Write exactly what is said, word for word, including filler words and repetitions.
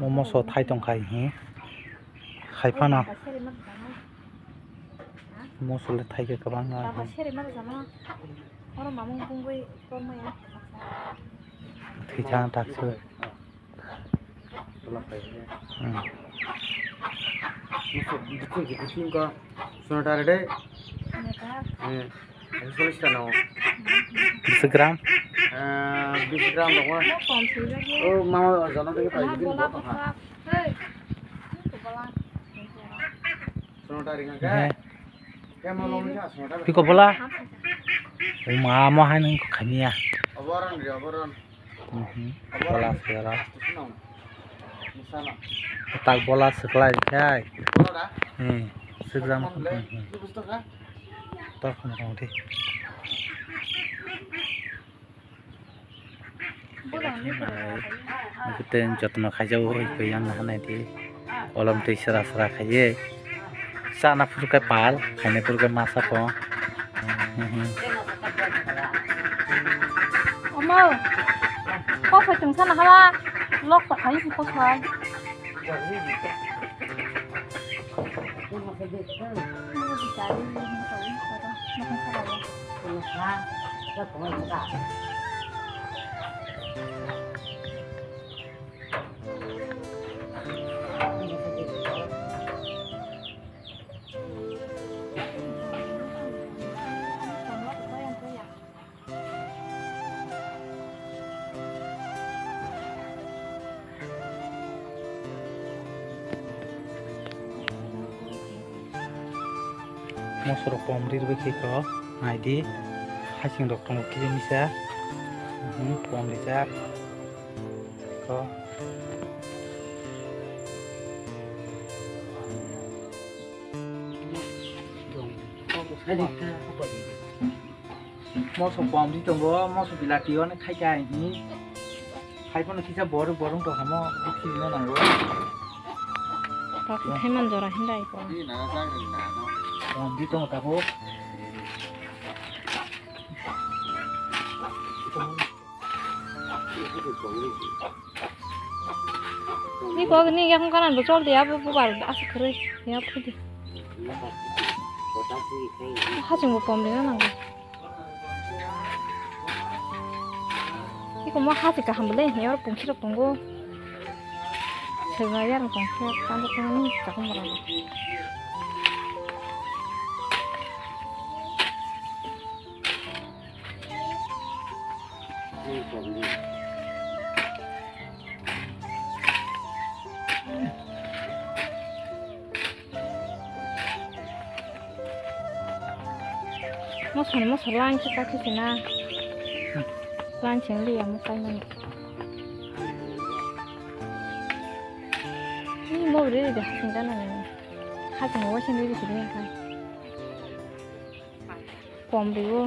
Momo so thai tong khai hi. Hai phano. Moso le thai khe kwbang no. Baba seri ma jama. Oro mamung bungwi tormaya. Thwi chang tak se. Hmm. Moso biching ke biching ko. Sono tare de. Neta. Eh. Ekso chollish ta no. Bish gram? Eh, bish gram rok ma. Mo kom sui lagi. Oh, mama, jana de pai din. Bola bok ha. Hey. Bola. Sono tare ngan ka. Eh. Kemo long ni sono tare. Piko bola? Uma, mo hai nang khania. Oboron ri, oboron. Mhm. Bola sera. Tak bola seklai khai. Hmm. Segram. Hmm. Tak motamoti. Nukuteng jotno khaijao hoi koi yang hanai di. Kolom twi sera sera khaiye. Chana phuru khe pal, khaina phuru khe masa pho. Mhm. Omo, kok phai tong sana hala, lok pa khai si kok phai. Moso rok pom ri rwbaikhe kho, naidi, hasing rok tongo kisa misa, mhm, pom rijak kho. Moso pom di tongo, moso bilati o khai ka hi. Hai pono kisa boru borung to hamo, bukhi no nango. Pak thai man jora hindai ko. Pom di tongo tabo. Ni kok ni yakung kanan bo chol de abo bubar asuk khrwi ya phudi. Hachung bo pom de na nango. Iko mo hati kaham bole he oro pungsi rok tongo. Sema yar tong khe tamo tong ni chakung mara. Moso ni moso lang khe ta khe sina. Lang cheng li ya mo kai mani. Ni mo re de ha sing da na ni. Ha sing mo wa sing de de sing ni kai. Pom ri o.